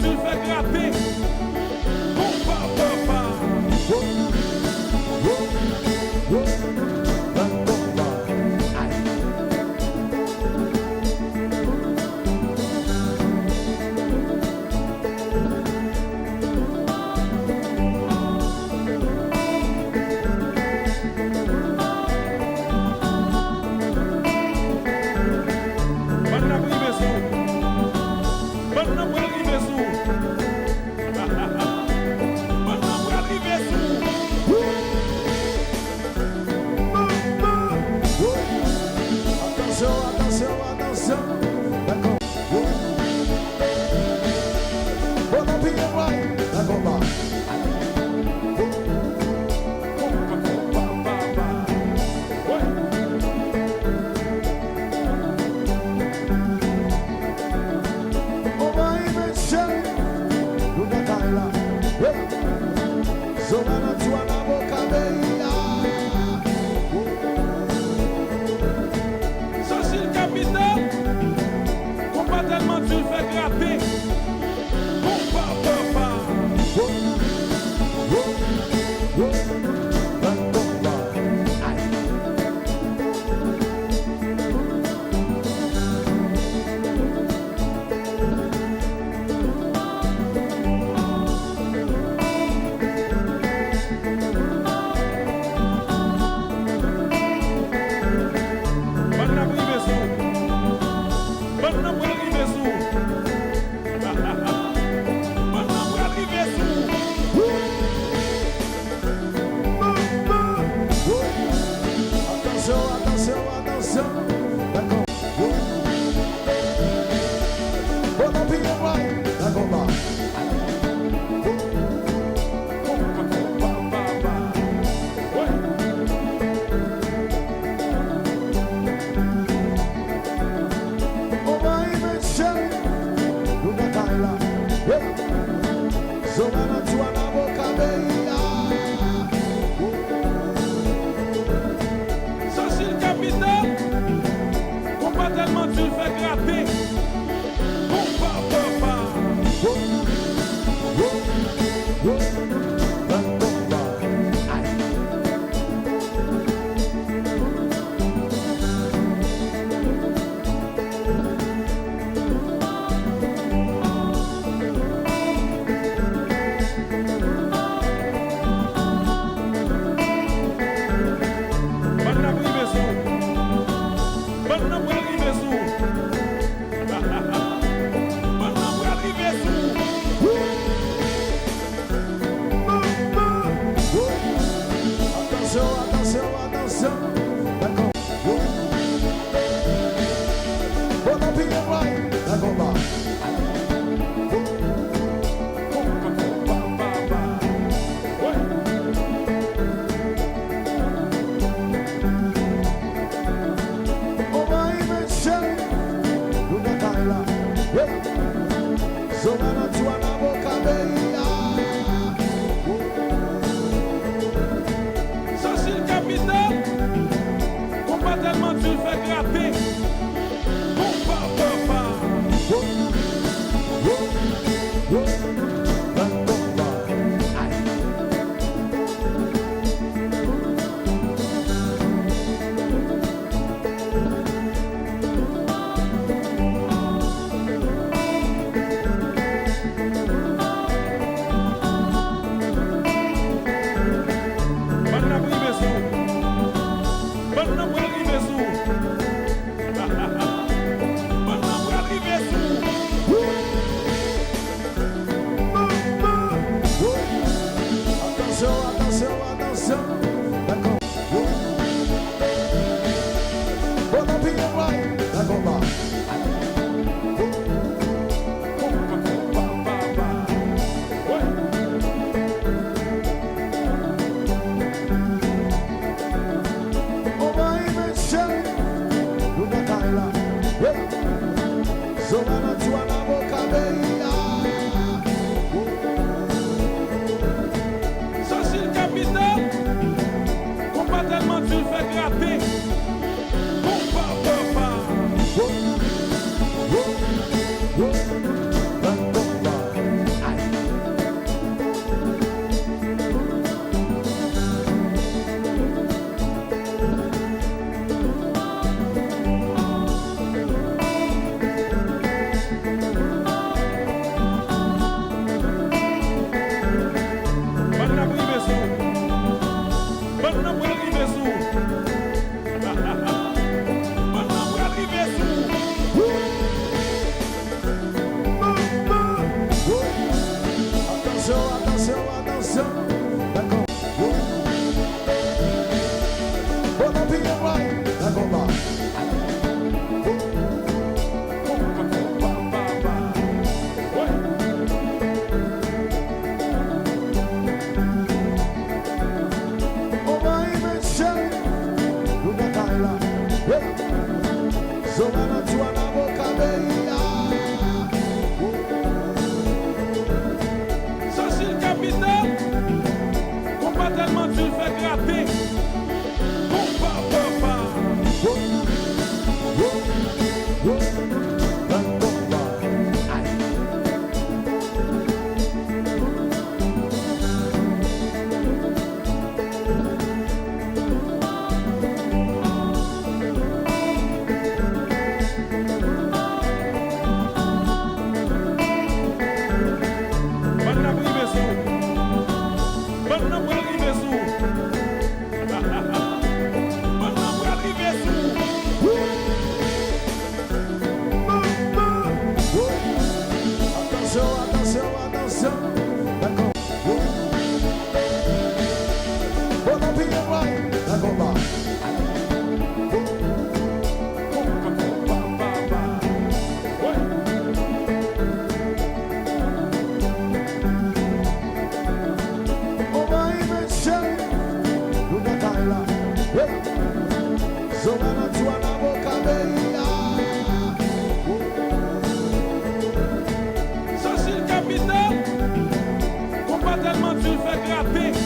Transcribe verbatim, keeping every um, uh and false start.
Manti l fè grate. Konpa, papa. Bann nan rive sou ou. Bann nan pral rive sou ou. Bann nan pral rive sou ou. Atansyon, atansyon, atansyon. Dakò. Bon, bon, bon, bon, bon. Anvayi men cheri, nou nan kay la. Hey! Zora nan twa nan boka peyi a. Sosil kapital, konpa tèlman di l fè grate. Konpa, papa. Bann nan rive sou ou. Bann nan pral rive sou ou. Bann nan pral rive sou ou. Atansyon, atansyon, atansyon. Dakò. Bon, bon, bon, bon. Dakò, ba. Anvayi men cheri, nou nan kay la. Hey! Zora nan twa nan boka peyi a. Sosil kapital, konpa tèlman di l fè grate. Konpa, papa. Bann nan rive sou ou. Bann nan pral rive sou ou. Bann nan pral rive sou ou. Atansyon, atansyon, atansyon. Dakò. Bon, bon, bon, bon. Dakò, ba. Anvayi men cheri, nou nan kay la. Hey! Zora nan twa nan boka peyi a. Sosil kapital, konpa tèlman di l fè grate. Konpa, papa. Gate. Konpa, papa. Wo, wo, wo. Nan konpa. Ay. Bann nan rive sou ou. Bann nan pral rive sou ou. Bann nan pral rive sou ou. Atansyon, atansyon, atansyon. Dakò. Bon, nou piye, bòy. Dakò, ba. Konpayi, mesye, nou nan kay la. Hey! Zòrèy nan twa nan boka peyi a. Chachil kapital, konpa tèlman di l fè grate.